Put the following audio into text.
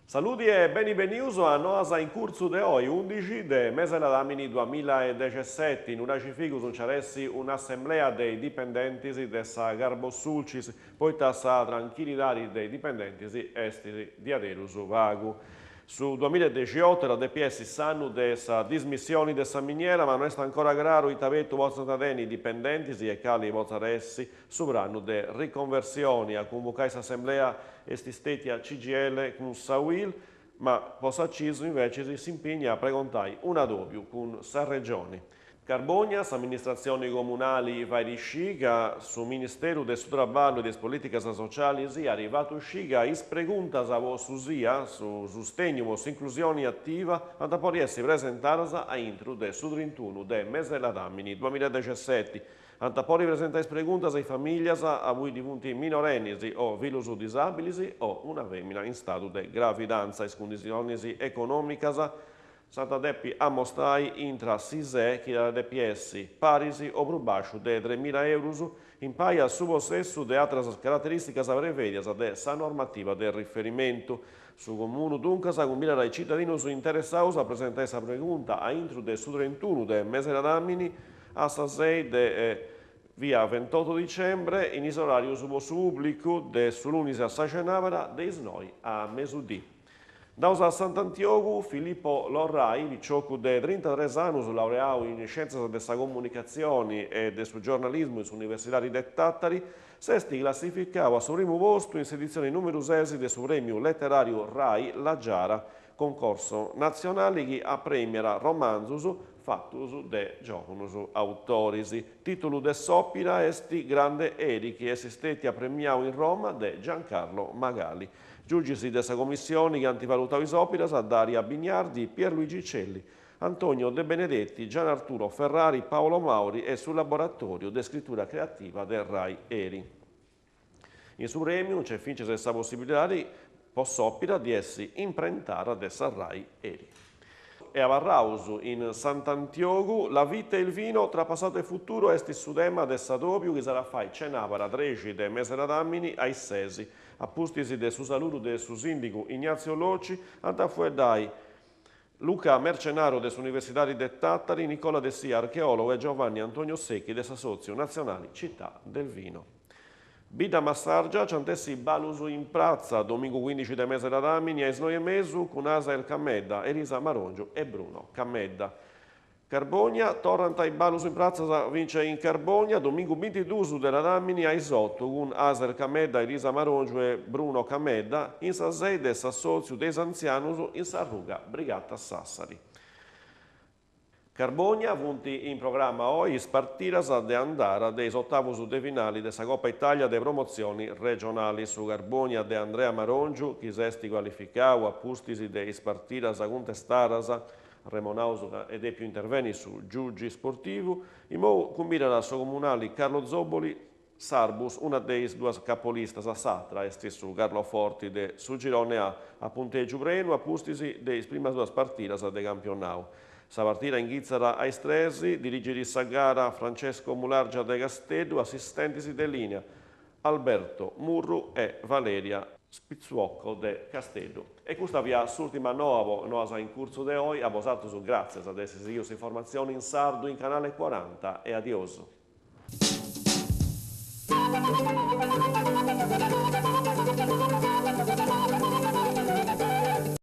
Saludi e beni benius a Noas in curtzu de oi, undixi de mese ladàmini duamilla e dexesseti. In Nuraxi Figus nci at essi un'assemblea de is dipendentis de sa Carbosulcis, poita sa tranchillidadi de is dipendentis est diaderus pagu. Su duamilla e dexioto at a depi essi s'annu de sa dismissioni de sa miniera, ma no est ancora craru ita abetu potzant tenni is dipendentis e cali potzat essi su pranu de riconversioni. A cunvocai s'assemblea est stètia CGIL cun sa UIL, ma po sa CISL invecis s'impigna a pregontai un'adòbiu cun sa Regioni. Carbònia, s'amministratzioni comunali fait scì ca su Ministeru de su Traballu e de is Polìticas Socialis at fatu scì ca is preguntas po su SIA, su Sustegnu po s'inclusioni ativa, ant a podi essi presentadas a intru de su trintunu de mese ladàmini duamilla e dexesseti. Ant a podi presentai is preguntas is famìllias abui ddi funt minorennis o fillus disàbilis o una fèmina in stadu de gravidanza. Is cunditzionis econòmicas s'ant a depi amostai intra s'ISEE chi at a depi essi paris o prus bàsciu de tremila eurus impai a su possessu de àteras caraterìsticas prevèdias de sa normativa de riferimentu. Su Comunu duncas cumbidat is citadinus interessaus a presentai sa pregunta a intru de su trentunu de mese ladàmini a sa sei de via 28 dicembre in is oràrius po su pùblicu de su lunis a sa cenàbara de is noi a mesudì. Andaus a Sant'Antiogu, Filippo Lorrai, piciocu de trintatres annus, laureau in Scièntzias de sa Comunicatzioni e de su Giornalismu in s'Universidadi de Tàtari, s'est classificau a su primu postu in s'editzioni nùmeru ses de su Prèmiu Leteràriu Rai La Giara, concorso natzionali chi aprèmiat romanzus fatus de giòvunus autoris. Tìtulu de s'òpira est Grande Eri, chi est stètia premiau in Roma de Giancarlo Magali. Giugis de sa commissioni chi ant valutau is òpiras, Daria Bignardi, Pierluigi Celli, Antonio De Benedetti, Gian Arturo Ferrari, Paolo Mauri e su Laboratòriu de Scritura Creativa de Rai Eri. In su prèmiu nc'est fintzas sa possibilidadi po s'òpira di essi imprentada de sa Rai Eri. E abarraus in Sant'Antiogu, La vite e il vino tra passato e futuro est su tema de s'adòbiu chi s'at a fai cenàbara trexi de mese ladàmini a is sesi. A pustis de su saludu de su sìndigu Ignazio Locci ant a fueddai Luca Mercenaro de s'Universidadi de Tàtari, Nicola Dessì archeòlogu e Giovanni Antonio Secchi de s'Assòtziu Natzionali Città del Vino. Bidda Massàrgia nc'ant essi ballus in pratza, domingu cuindixi de mese ladàmini a is noi e mesu cun Asael Camedda, Elisa Marongiu e Bruno Camedda. Carbònia, torrant is ballus in pratza fintzas in Carbònia, domingu bintiduus de ladàmini a is otu cun Asael Camedda, Elisa Marongiu e Bruno Camedda in sa sei de s'Assòtziu de is Antzianus in sa ruga Brigata Sassari. Carbònia, funt in programma oi is partidas de andada de is otavus de finali de sa Copa Italia de promotzioni regionali. Su Carbònia de Andrea Marongiu, chi s'est cualificau a pustis de is partidas cuntestadas, arremonaus ca est dèpiu intervenni su giugi sportivu, imou cumbidat su comunali Carlo Zoboli Sarbus, una de is duas capolistas, s'atra est su Carloforti de su Girone A, a puntègiu prenu a pustis de is primas duas partidas de campionau. Sa partida inghitzat a is tres, dirigit sa gara Francesco Mulargia de Casteddu, assistentis de lìnia Alberto Murru e Valeria Spizzuocco de Casteddu. E custa fiat s'ùrtima noa po Noas in curtzu de oi, a bosatrus gràtzias de essi sighiu s'informatzioni in sardu in Canale 40 e adiosu.